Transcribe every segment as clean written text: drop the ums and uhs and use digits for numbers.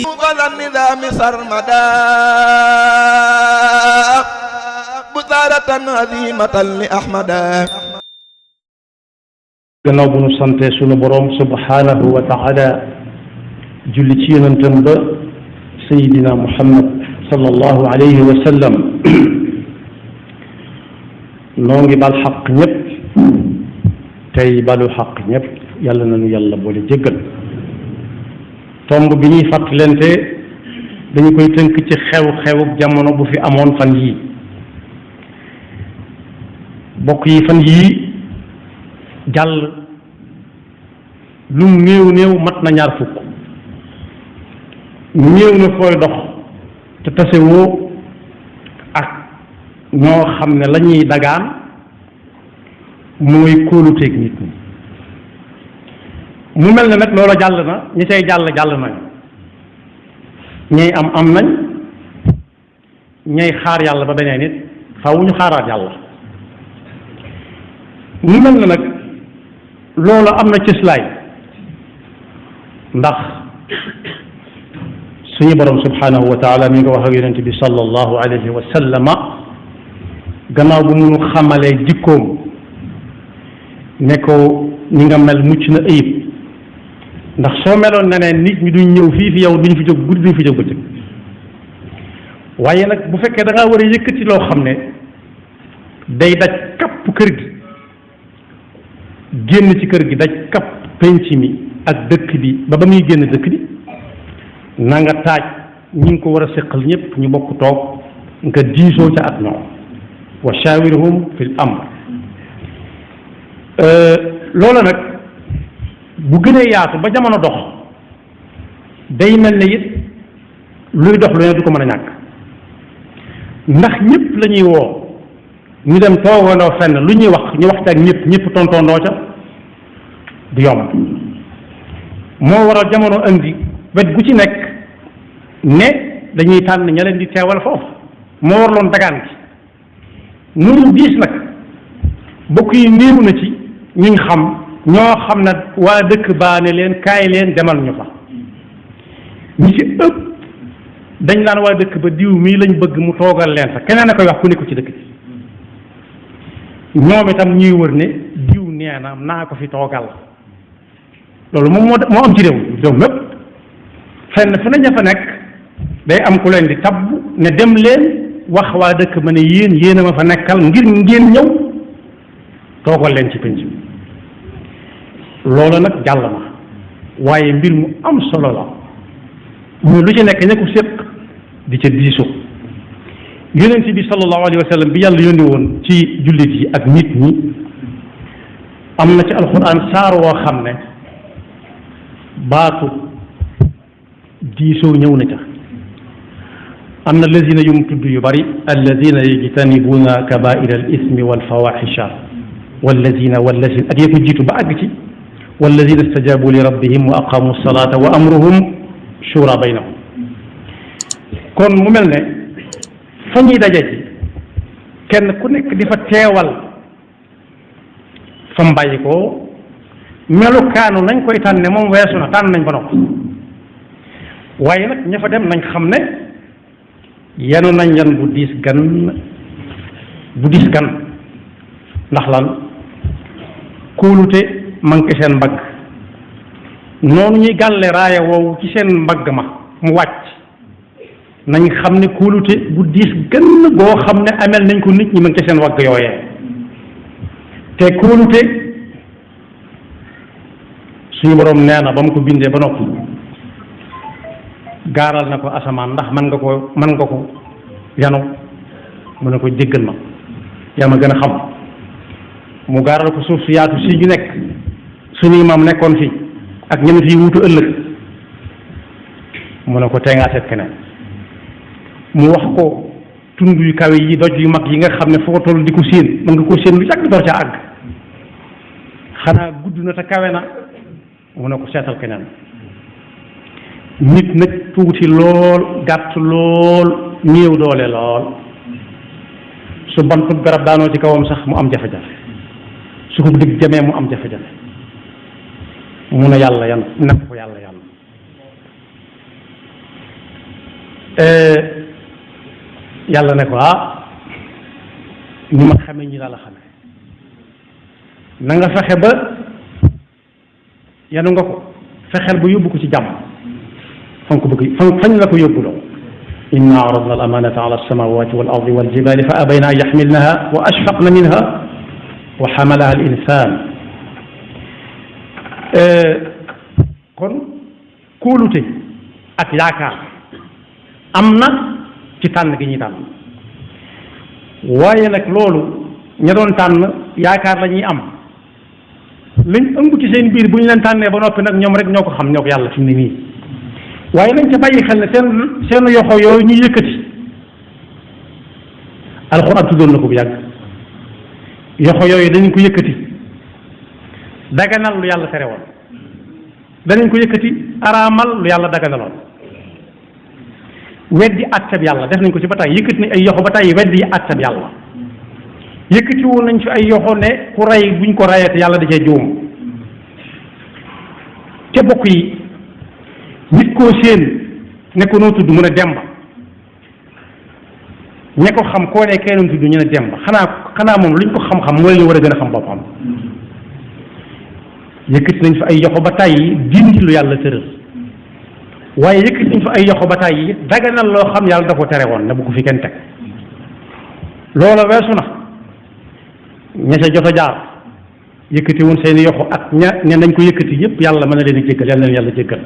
وذا النظام سرمدا بثارة عظيمة لأحمدا gannaaw bu nu sante sunu borom subhanahu wa taala julli ci yonentam ba sayidina muhammad sallallahu alayhi wa sallam noo ngi bal xaq ñëpp tey balu xaq ñëpp yàlla nañu yàlla boole jéggal tomb bi ñuy fàttalante dañu koy tënk ci xew-xewub jamono bu fi amoon fan yii bokk yi fan yii jàll lu néew néew mat na ñaar fukk néew na fooy dox te tasewoo ak ñoo xam ne la ñuy dagaan mooy kóoluteeg nit ñi mu mel ne nag loola jàll na ñi cay jàll nañ ñay am nañ ñay xaar yàlla ba beneen nit faaw ñu xaaraat yàlla mu mel ne nag loola am na cëslaay ndax suñu borom subhanahu wa taala mi nga wax ak yonent bi sallallahu alayhi wa sallama gannaaw bu munu xamalee jikkoom ne ko ni nga mel mucc na ayib ndax soo meloon ne nit ñi duñ ñëw fii fi yow duñ fi jóg guddi duñ fi jóg bëccëg waaye nag bu fekkee da ngaa war a yëkkati loo xam ne day daj kapp kër gi génn ci kër gi daj kapp penc mi ak dëkk bi ba muy génn dëkk bi na nga taaj ñi ngi ko war a séqal ñëpp ñu bokk toog nga diisoo ca ak ñoom wa shawirhum fil amr loola nag bu gënee yaatu ba jamono dox day mel ne it luy dox lu ne du ko mën a ñàkk ndax ñëpp la ñuy woo ñu dem toogandoo fenn lu ñuy wax ñu wax ci ak ñëpp tontoondoo ca du yomb moo waral jamono indi wet gu ci nekk ne dañuy tànn ña leen di teewal foofu moo waraloon dagaan gi noonu diis nag bokk yi néew na ci ñuñ xam ñoo xam ne waa dëkk baa ne leen kaay leen demal ñu fa ñi ci ëpp dañ naan waa dëkk ba diw mii lañ bëgg mu toogal leen fa keneen a koy wax ku nekku ci dëkk bi ñoom itam ñuy wër ne diw nee na naa ko fi toogal loolu moom moo am ci réew mépp fenn fu ne ña fa nekk day am ku leen di tabb ne dem leen wax waa dëkk ma ne yéen a ma fa nekkal ngir ngeen ñëw toogal leen ci penc bi loolu nag jàll na waaye mbir mu am solo la muy lu ci nekk ña ko séq di ca diisoo yonent bi sallallahu alayhi wa sallam bi yàlla yónni woon ci jullit yi ak nit ñi am na ci alxuraan saar woo xam ne baatu diisoo ñëw na ca am na lazina yum tudd yu bari allazina yajtanibuna kabaira al ismi wal fawaxisha wallazina ak yee ko jiitu ba àgg ci wallazina stajabu li rabbihim wa aqamu salata wa amruhum shura baynahum kon mu mel ne fa ñuy daje ci kenn ku nekk di fa teewal fa mbàyyi ko melukaanu nañ koy tànne moom weesu na tànn nañ ba noppi waaye nag ña fa dem nañ xam ne yenu nañ yan bu diis gan ndax lan kóolute manqué seen mbagg noonu ñuy gàlle raaya woowu ci seen mbagg ma mu wàcc nañ xam ne kóolute bu diis gën goo xam ne amel nañ ko nit ñi manqué seen wagg yooyee te kóolute suñu borom nee na ba mu ko bindee ba noppi gaaral na ko asamaan ndax mën nga ko yanu mu ne ko jéggal ma yaa ma gën a xam mu gaaral ko suuf si yaatu si ñu nekk suñuy maam nekkoon fi ak ñenn fi wutu ëllëg mu ne ko tey ngaa seet keneen mu wax ko tund yu kawe yi doj yu mag yi nga xam ne foo toll di ko séen mën nga ko séen lu yàgg door ca àgg xanaa gudd na te kawe na mu ne ko seetal keneen nit nag tuuti lool gàtt lool néew doole lool su bantub garab daanoo ci kawam sax mu am jafe-jafe su ko digg jamee mu am jafe-jafe mu ne yàlla yan nekk ko yàlla yàlla ne ko ni ma xamee ñi laa la xamee na nga fexe ba yanu nga ko fexeel ba yóbbu ko ci jàmm fan ko bëgg fañ la ko yóbbuloo inna aradna al amanata ala alsamawati wal ardi wal jibali fa abayna an yaxmilnaha wa ashfaqna minha wa xamalaha al insan kon kóolute ak yaakaar am na ci tànn gi ñuy tànn waaye nag loolu ña doon tànn yaakaar la ñuy am lañ ëmb ci seen biir bu ñu leen tànnee ba noppi nag ñoom rek ñoo ko xam ñoo ko yàlla fi mu ne nii waaye nañ ca bàyyi xel ne seen yoxo yooyu ñuy yëkkati alxuraan tuddoon na ko bu yàgg yoxo yooyu dañu ko yëkkati daganal lu yàlla tere woon danañ ko yëkkati araamal lu yàlla daganaloon weddi àttab yàlla def nañ ko ci ba tey yëkkati nañ ay yoxo ba tey weddi àttab yàlla yëkkati woon nañ fi ay yoxo ne ku rey buñ ko rayee te yàlla da cee juum te bokk yi nit koo séen ne ko noo tudd mu ne Demba ñe ko xam koo ne kee noonu tudd ñu ne Demba xanaa moom luñ ko xam-xam moo leen war a gën a xam boppam yëkkati nañ fi ay yoxo ba tàyyi dindi lu yàlla tëral waaye yëkkati nañ fi ay yoxo ba tàyyi daganal loo xam yàlla da ko tere woon ne bu ko fi kenn teg loola weesu na ña ca jot a jaar yëkkati woon seeni yoxo ak ña nañ ko yëkkati yëpp yàlla mën na leen a jéggal yàlla na leen yàlla jéggal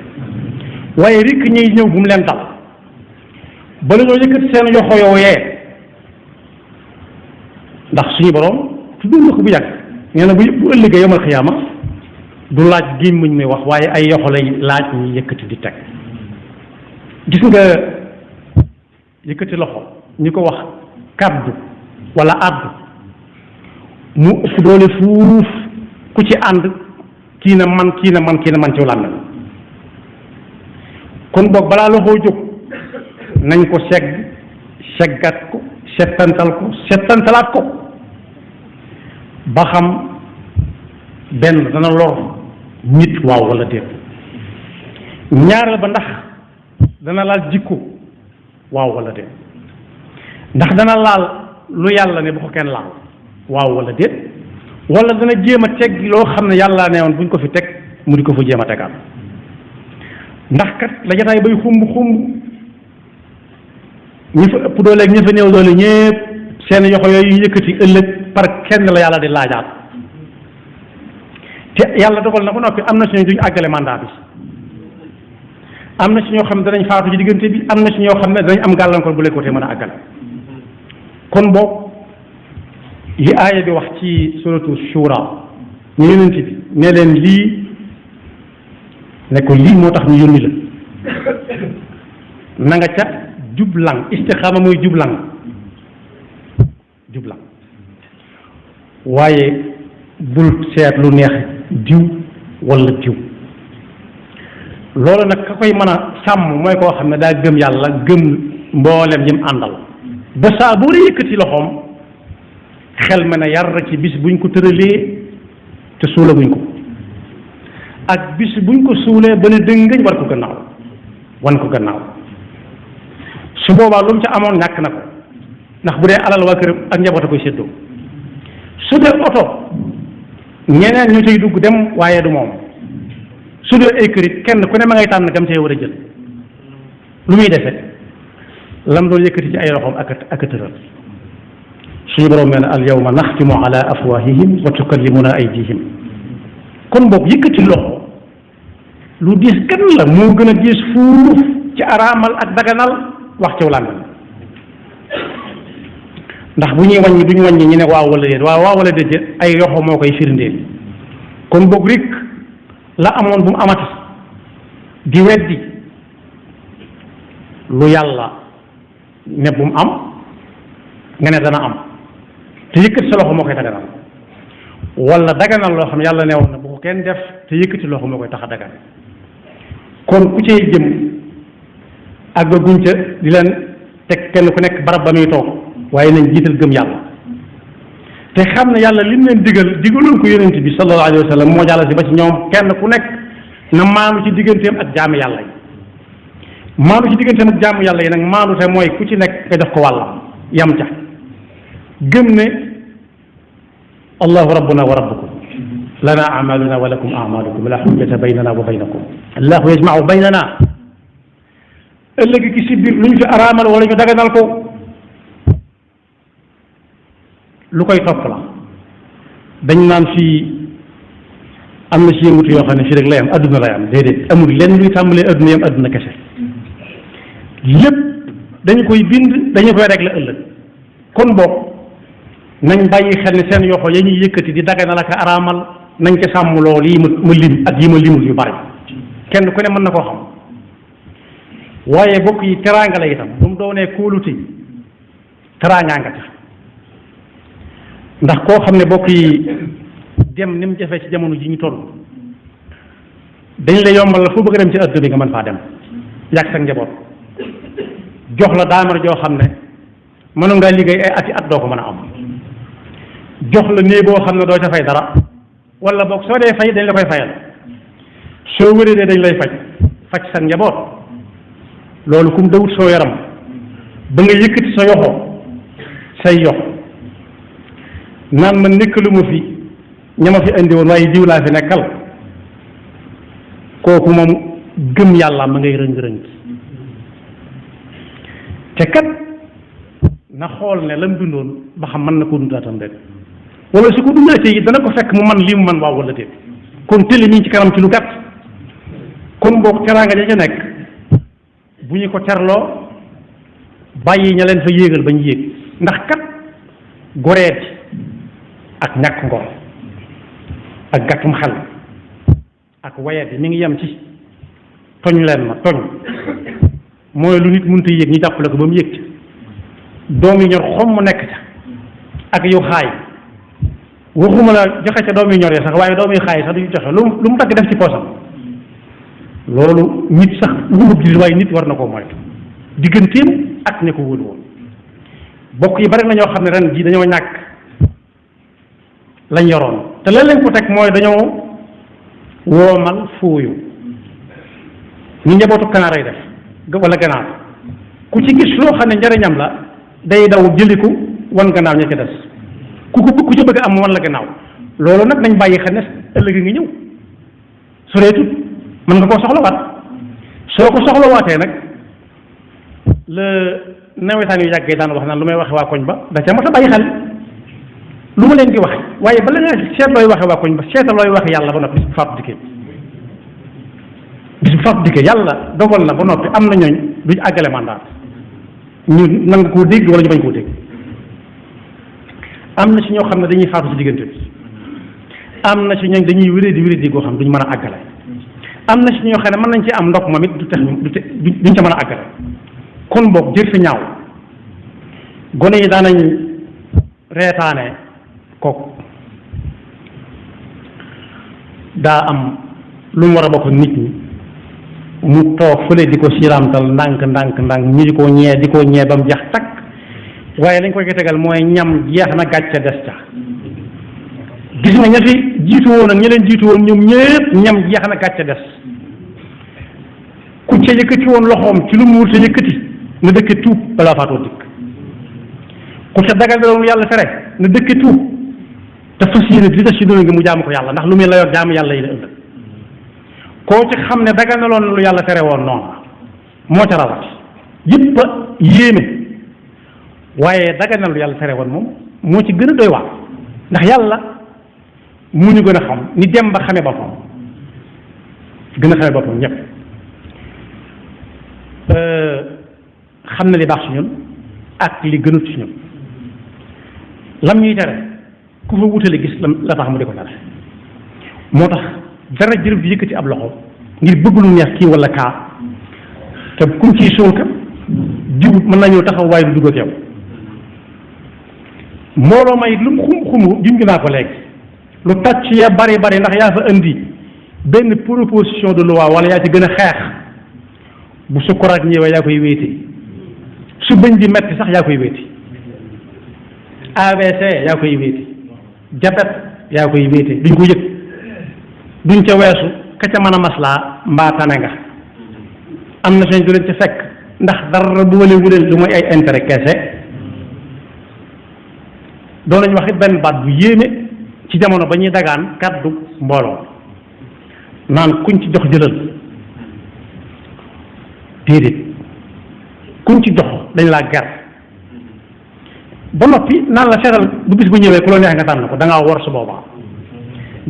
waaye rikk ñuy ñëw bu mu leen dal bala ñoo yëkkati seen yoxo yooyee ndax suñu borom tuddoon na ko bu yàgg nee na bu ëllëgee yomal xiyaama du laaj gémmiñ muy wax waaye ay yoxo lay laaj ñu yëkkati di teg gis nga yëkkati loxo ñu ko wax kaddu wala addu mu ëpp doole fuuf ku ci ànd kii na man ci làmmiñ kon boog balaa loxoo jóg nañ ko seggat ko settantalaat ko ba xam benn dana lor nit waaw wala déet ñaareel ba ndax dana laal jikko waaw wala déet ndax dana laal lu yàlla ne bu ko kenn laal waaw wala déet wala dana jéem a teg loo xam ne yàlla ne woon buñ ko fi teg mu di ko fa jéem a tegaat ndax kat la jataay bay xumb ñi fa ëpp doole ak ñi fa néew doole ñépp seen yoxo yooyu yëkkati ëllëg par kenn la yàlla di laajaat te yàlla dogal na ba noppi am na si ñoo duñu àggale mandat bi am na si ñoo xam ne danañ faatu ci diggante bi am na si ñoo xam ne danañ am gàllankoor bu leen ko te mën a àggale kon boog li aaya bi wax ci suratu shura ñu yonent bi ne leen lii ne ko lii moo tax ñu yónni la na nga ca jublang istixaama mooy jublang waaye bul seet lu neex diw wala diw loolu nag ka koy mën a sàmm mooy koo xam ne daa gëm yàlla gëm mboolem ñim àndal ba saa boo dee yëkkati loxoom xel ma ne yar ci bis buñ ko tëralee te suulaguñ ko ak bis buñ ko suulee ba ne dëngañ wan ko gannaaw su boobaa lu mu ca amoon ñàkk na ko ndax bu dee alal waa këram ak njaboot a koy séddoo su dee oto ñeneen ñu cay dugg dem waaye du moom su dee ay kërit kenn ku ne ma ngay tànn dem cay war a jël lu muy defe lam doon yëkkati ci ay loxoom ak tëral suñu borom nee na al yawma naxtimu ala afwahihim wa tukallimuna aydihim kon boog yëkkati loxo lu diis gan la moo gën a diis fuuf ci araamal ak daganal wax ci wàllu ndax bu ñuy wàññi duñ wàññi ñu ne waaw wala déet ay yoxo moo koy firndeel kon boog rek la amoon bu mu amati di weddi lu yàlla ne bu mu am nga ne dana am te yëkkati sa loxo moo koy daganal wala daganal loo xam yàlla ne woon na bu ko kenn def te yëkkati loxo moo koy tax a dagan kon ku cay jëm ak ba guñ ca di leen teg kenn ku nekk barab ba muy toog waaye nañ jiital gëm yàlla te xam ne yàlla lim leen digaloon ko yonent bi sallallahu alayhi wa sallam moo jàll si ba ci ñoom kenn ku nekk na maanu ci digganteem ak jaami yàlla yi maandu ci diggante nag jaamu yàlla yi nag maandu te mooy ku ci nekk nga jox ko wàllam yam ca gëm ne allahu rabbuna wa rabbukum lana amaluna wa lakum amalukum la xujjata baynana wa baynakum allahu yajmau baynana ëllëg ki si biir lu ñu fi araamal wala ñu daganal ko lu koy topp la dañ naan fii am na ci yëngutu yoo xam ne fii rek lay am adduna lay am déedéet amul lenn luy tàmbalee adduna yam adduna kese lépp dañu koy bind dañu koy régler ëllëg kon boog nañ bàyyi xel ne seen yoxo ya ñuy yëkkati di daganal ak araamal nañ ca sàmm lool yi ma lim ak yi ma limul yu bari kenn ku ne mën na koo xam waaye bokk yi teraanga la itam bu mu doonee kóolute teraangaa nga ca ndax koo xam ne bokk yi dem ni mu jafee ci jamono ji ñu toll dañ la yombal la fu bëgg a dem ci adduna bi nga mën faa dem yàgg sa njaboot jox la daamar joo xam ne mënu ngaa liggéey ay ati at doo ko mën a am jox la néeg boo xam ne doo ca fay dara wala boog soo dee fay dañ la koy fayal soo wéradee dañ lay faj sa njaboot loolu kum dawut soo yaram ba nga yëkkati sa yoxo say yox naan ma nekkalu ma fi ña ma fi indi woon waaye diw laa fi nekkal kooku moom gëm yàlla ma ngay rëng-rëng te kat na xool ne lam dundoon ba xam mën na ko dundaatam rek wala su ko dundaatee yi dana ko fekk mu man lii mu man waaw wala déet kon tëli mi ci kanam ci lu gàtt kon boog teraanga ja ca nekk bu ñu ko terloo bàyyi ña leen fa yéegal bañ yéeg ndax kat goreet ak ñàkk ngor ak gàttum xel ak wayet yi mi ngi yem ci toñ leen ma toñ mooy lu nit mënta yéeg ñu jàppale ko ba mu yéeg ci doom yi ñor xom mu nekk ca ak yu xaay waxuma la joxe ca doom yi ñor yi sax waaye doom yi xaay sax duñu joxe lu mu dagg def ci poosam loolu nit sax wurub ji waaye nit war na koo moytu digganteem ak ne ko wóolu woon bokk yi bari na ñoo xam ne ren ji dañoo ñàkk lañ yoroon te leen lañ ko teg mooy dañoo woomal fooyu ñu njabootu kanaar ay def wala ganaar ku ci gis loo xam ne njariñam la day daw jëliku wan gannaaw ña ca des ku ci bëgg am wan la gannaaw loolu nag nañ bàyyi xel ne ëllëg ngi ñëw soreetut mën nga koo soxlawaat soo ko soxlawaatee nag la nawetaan yu yàggee daan wax naan lu may waxe waa koñ ba da ca mat a bàyyi xel lu ma leen di waxe waaye bala nga seet looy waxe waa koñ ba seetal looy waxe yàlla ba noppi bis bu faatu dikkee yàlla dogal na ba noppi am na ñooñ duñ àggale mandat ñu nanga koo dégg wala ñu bañ koo dégg am na ci ñoo xam ne dañuy faatu ci diggante bi am na ci ñooñ dañuy wéré di goo xam duñ mën a àggale am na ci ñoo xam ne mën nañ ci am ndok moom it duñ ca mën a àggale kon boog jër fi ñaaw gone yi daanañ reetaane kooku daa am lu mu war a bokk nit ñi mu toog fële di ko siramtal ndànk ñu di ko ñee ba mu jeex takk waaye lañ koy tegal mooy ñam jeex na gàcce des ca gis nga ña fi jiitu woon ak ña leen jiitu woon ñoom ñëpp ñam jeex na gàcce des ku ca yëkkati woon loxoom ci lu mu wut a yëkkati na dëkke tuub balaa faatoo dikk ku ca dagal loolu yàlla tere na dëkke tuub te fas yéene li des ci doon ngi mu jaamu ko yàlla ndax lu muy la yor jaamu yàlla yi la ëllëg koo ci xam ne dagal na loon lu yàlla tere woon noonu moo ca rawat yëpp a yéeme waaye dagal na lu yàlla tere woon moom moo ci gën a doy waar ndax yàlla mu ñu gën a xam ni dem ba xamee boppam gën a xamee boppam ñëpp xam na li baax ci ñun ak li gënut ci ñun lam ñuy tere ku fa wutale gis la tax mu di ko tere moo tax dara jërëb di yëkkati ab loxo ngir bëgg lu neex kii wala kaa te kum ciy suul ka jiw mën naa ñëw taxaw waaye du dugg ak yow mbooloo may lu mu xumu junj naa ko léegi lu tàcc ya bari ndax yaa fa indi benn proposition de loi wala yaa ci gën a xeex bu sukkuraat ñëwee yaa koy wéete su bëñ di metti sax yaa koy wéeti AVC yaa koy wéeti diabète yaa koy wéete duñ ko yëg duñ ca weesu ka ca mën a maslaa mbaa tane nga am na seen du leen ci fekk ndax dara bu wale wuleen lu mooy ay intérêt kese. doon nañu wax it benn baat bu yéeme ci jamono ba ñuy dagaan kàddu mbooloo naan kuñ ci jox jëlal déedéet kuñ ci jox dañ laa ger ba noppi naan la seetal bu bis bu ñëwee ku la neex nga tànn ko da ngaa war su boobaa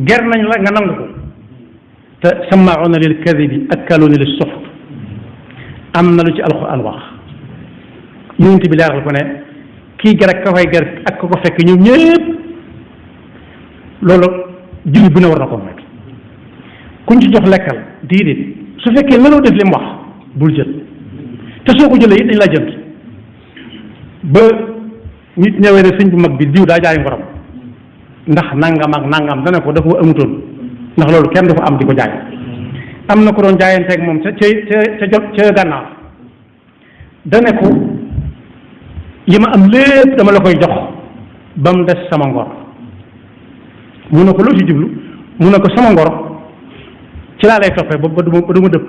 ger nañ la nga nangu ko te sammauna lil kadibi akkaluna lis suxt am na lu ci alxuraan wax yonent bi leeral ko ne kii ger ak ka fay ger ak ka ko fekk ñoom ñëpp loolu jullit bu ne war na ko moytu kuñ ci jox lekkal déedéet su fekkee mënoo def li mu wax bul jël te soo ko jëlee it dañ laa jënd ba nit ñëwee ne sëñ bu mag bi diw daa jaay ngorom ndax nangam ak nangam dana ko dafa amutoon ndax loolu kenn du ko am di ko jaay am na ko doon jaayanteeg moom ca gànnaaw dane ko yi ma am lépp dama la koy jox ba mu des sama ngor mu ne ko loo ci jublu mu ne ko sama ngor ci laa lay toppee ba du ma dëpp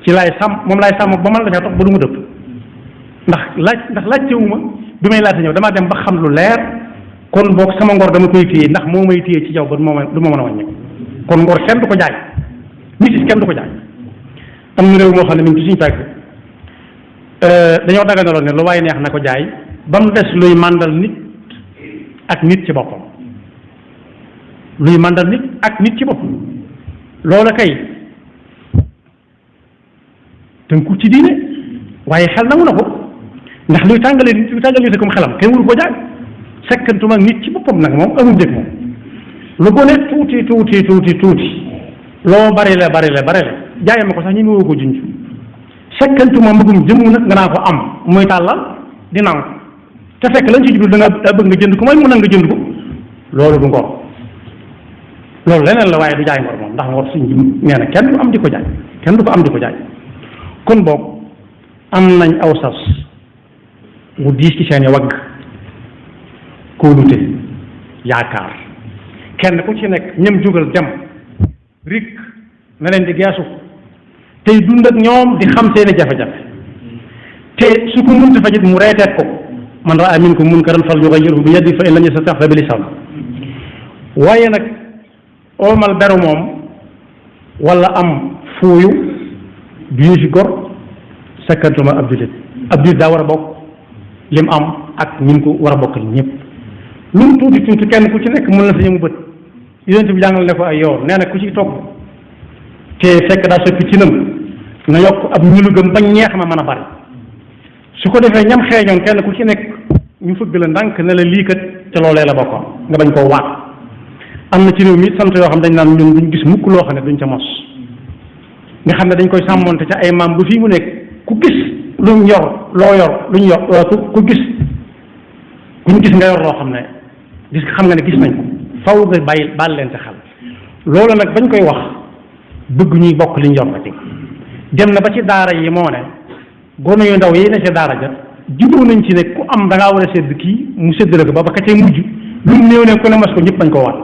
ci laay sàmm moom laay sàmm ba man la caa topp ba du ma dëpp ndax laajtewuma bi may laata ñëw damaa dem ba xam lu leer kon boog sama ngor dama koy téye ndax moo may téye ci jaw ba du ma mën a wàññi kon ngor kenn du ko jaay nit kenn du ko jaay. am na réew moo xam ne mi ngi ci suñu fekk dañoo daganaloon ne lu waaye neex na ko jaay ba mu des luy màndal nit ak nit ci boppam luy màndal nit ak nit ci boppam loola kay tënku ci diine waaye xel nangu na ko ndax luy tàngalee nit luy tàngalee nit comme xelam kenn wuru ko jaay sekkantuma nit ci boppam nag moom amul dëkk moom lu ko ne tuuti loo bari la jaay ma ko sax ñi mu woo ko junj sekkantuma mbëggum jëmm nag nga naa ko am muy tàllal di nangu te fekk lañ ci jublu daa bëgg nga jënd ko mooy mu nag nga jënd ko loolu du ngor loolu leneen la waaye du jaay ngor moom ndax ngor suñ nee na kenn du am di ko jaay kenn du ko am di ko jaay kon boog am nañ aw sas mu diis ci seeni wagg kóolute yaakaar kenn ku ci nekk ñëm jógal dem rik na leen di geesu tey dund ak ñoom di xam seeni jafe-jafe te su ko mënta fajit mu reeteet ko man raa minkum munkaran fal yughayyirhu bi yadihi fa in lam yastati' fa bi lisaan waaye nag oomal beru moom wala am fuuyu du ñu fi gor sakkantuma ab jullit daa war a bokk lim am ak ñi ko war a bokkal ñëpp lu mu tuuti kenn ku ci nekk mën na sa ñëmu bët yonent bi jàngal ne ko ay yoon nee na ku ci togg te fekk daa soppi ci nam na yokk ab ñulugam bañ ñeex ma mën a bari su ko defee ñam xeeñoon kenn ku ci nekk ñu fëgg la ndànk ne la lii kat ca loolee la bokkoon nga bañ koo waat am na ci réew mi sant yoo xam dañ naan ñun duñ gis mukk loo xam ne duñ ca mos nga xam ne dañ koy sàmmonte ca ay maam bu fii mu nekk ku gis luñ yor loo yor luñ yor ku gis kuñ gis nga yor loo xam ne gis xam nga ne gis nañ ko faw nga bàyyi baal leen ca xel loolu nag bañ koy wax bëgg ñuy bokk liñ yor ba ci dem na ba ci daara yi moo ne gone yu ndaw yi ne ca daara ja jubóo nañ ci ne ku am da ngaa war a sédd kii mu séddale ko ba ka cay mujj lu mu néew ne ku ne mas ko ñëpp bañ koo waat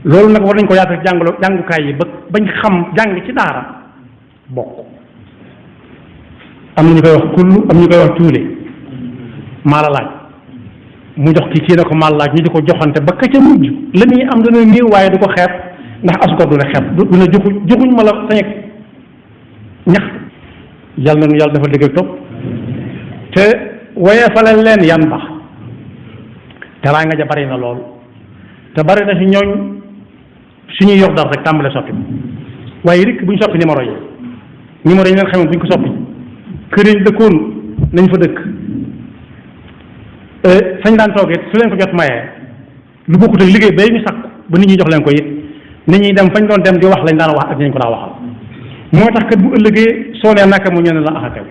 loolu nag war nañ ko yaatal jàngukaay yi ba bañ xam jàng ci daara bokk am na ñu koy wax kullu am ñu koy wax tuule maa la laaj mu jox kii ne ko maa la laaj ñu di ko joxante ba ka ca mujj la muy am dana néew waaye du ko xeeb ndax asgor du ne xeeb du ne joxuñ ma la sañeg ñax yàlla na nu yàlla dafa dégg ak topp te woyee falal leen yan bax teraa nga ja bari na lool te bari na si ñooñ suñuy yor dara rek tàmbale soppi waaye rek bu ñu soppi numéro yi leen xamee bu ñu ko soppi kër yi dëkkoon nañ fa dëkk fañ daan toogee su leen ko jot mayee lu bokkut ak liggéey bay ñu sàkku ba nit ñi jox leen ko it nit ñi dem fañ doon dem di wax lañ daan wax ak ñu ko daa waxal moo tax kat bu ëllëgee soo nee naka mu ñëw ne la axatew